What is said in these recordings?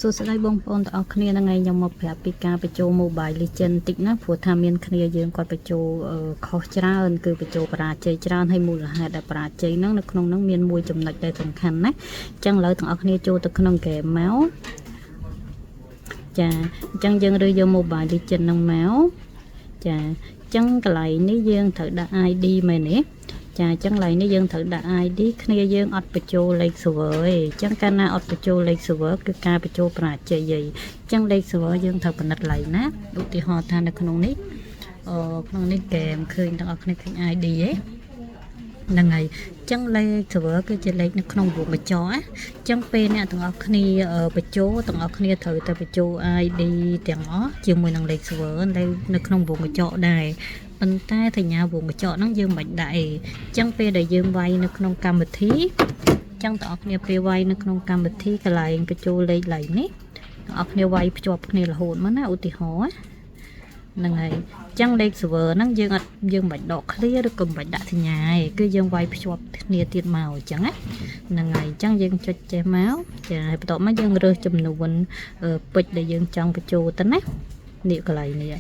សួស្តីបងប្អូនទាំងអស់គ្នាហ្នឹងហើយខ្ញុំមកប្រាប់ពីការបញ្ចូល Mobile Legends តិចណាព្រោះថាមានគ្នាយើងគាត់បញ្ចូលខុសច្រើនគឺបញ្ចូលបរាជ័យច្រើនហើយមូលហេតុដែលបរាជ័យហ្នឹងនៅក្នុងហ្នឹងមានមួយចំណុចដែលសំខាន់ណាអញ្ចឹងឥឡូវទាំងអស់គ្នាចូលទៅក្នុងហ្គេមមកចាអញ្ចឹងយើងរើសយក Mobile Legends ហ្នឹងមកចាអញ្ចឹងកន្លែងនេះយើងត្រូវដាក់ ID មែនទេចាអញ្ចឹងកន្លែងនេះយើងត្រូវដាក់ ID គ្នាយើងអត់បញ្ចូលលេខ server ទេអញ្ចឹងកាលណាអត់បញ្ចូលលេខ server គឺការបញ្ចូលបរាជ័យហីអញ្ចឹងលេខ server យើងត្រូវពិនិត្យកន្លែងណាឧទាហរណ៍ថានៅក្នុងនេះអឺក្នុងនេះហ្គេមឃើញទាំងអស់គ្នាឃើញ ID ទេហ្នឹងហើយអញ្ចឹងលេខ server គឺជាលេខនៅក្នុងវងកញ្ចក់ណាអញ្ចឹងពេលអ្នកទាំងអស់គ្នាបញ្ចូលទាំងអស់គ្នាត្រូវតែបញ្ចូល ID ទាំងអស់ជាមួយនឹងលេខ server នៅក្នុងវងកញ្ចក់ដែរប៉ុន្តែសញ្ញាវងកញ្ចក់ហ្នឹងយើងមិនបាច់ដាក់ទេអញ្ចឹងពេលដែលយើងវាយនៅក្នុងកម្មវិធីអញ្ចឹងទាំងអស់គ្នាពេលវាយនៅក្នុងកម្មវិធីកន្លែងបញ្ចូលលេខឡៃនេះទាំងអស់គ្នាវាយភ្ជាប់គ្នារហូតមកណាឧទាហរណ៍ហ្នឹងហើយអញ្ចឹងលេខ server ហ្នឹងយើងអត់យើងមិនបាច់ដក clear ឬក៏មិនបាច់ដាក់សញ្ញាទេគឺយើងវាយភ្ជាប់គ្នាទៀតមកអញ្ចឹងណាហ្នឹងហើយអញ្ចឹងយើងចុចចេះមកចាហើយបន្ទាប់មកយើងរើសចំនួនពេជ្រដែលយើងចង់បញ្ចូលទៅណានេះកន្លែងនេះ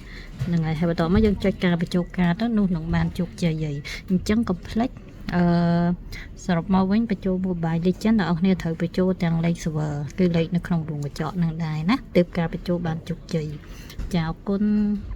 ហ្នឹងហើយហើយបន្ទាប់មកយើងចុចការបញ្ចូលការទៅនោះនឹងបានជោគជ័យហើយអញ្ចឹងកុំភ្លេចអឺសរុបមកវិញបញ្ចូល Mobile Legends អ្នកនរគ្នាត្រូវបញ្ចូលទាំងលេខ server គឺលេខនៅក្នុងវងកញ្ចក់នឹងដែរណាទើបការបញ្ចូលបានជោគជ័យចាអរគុណ។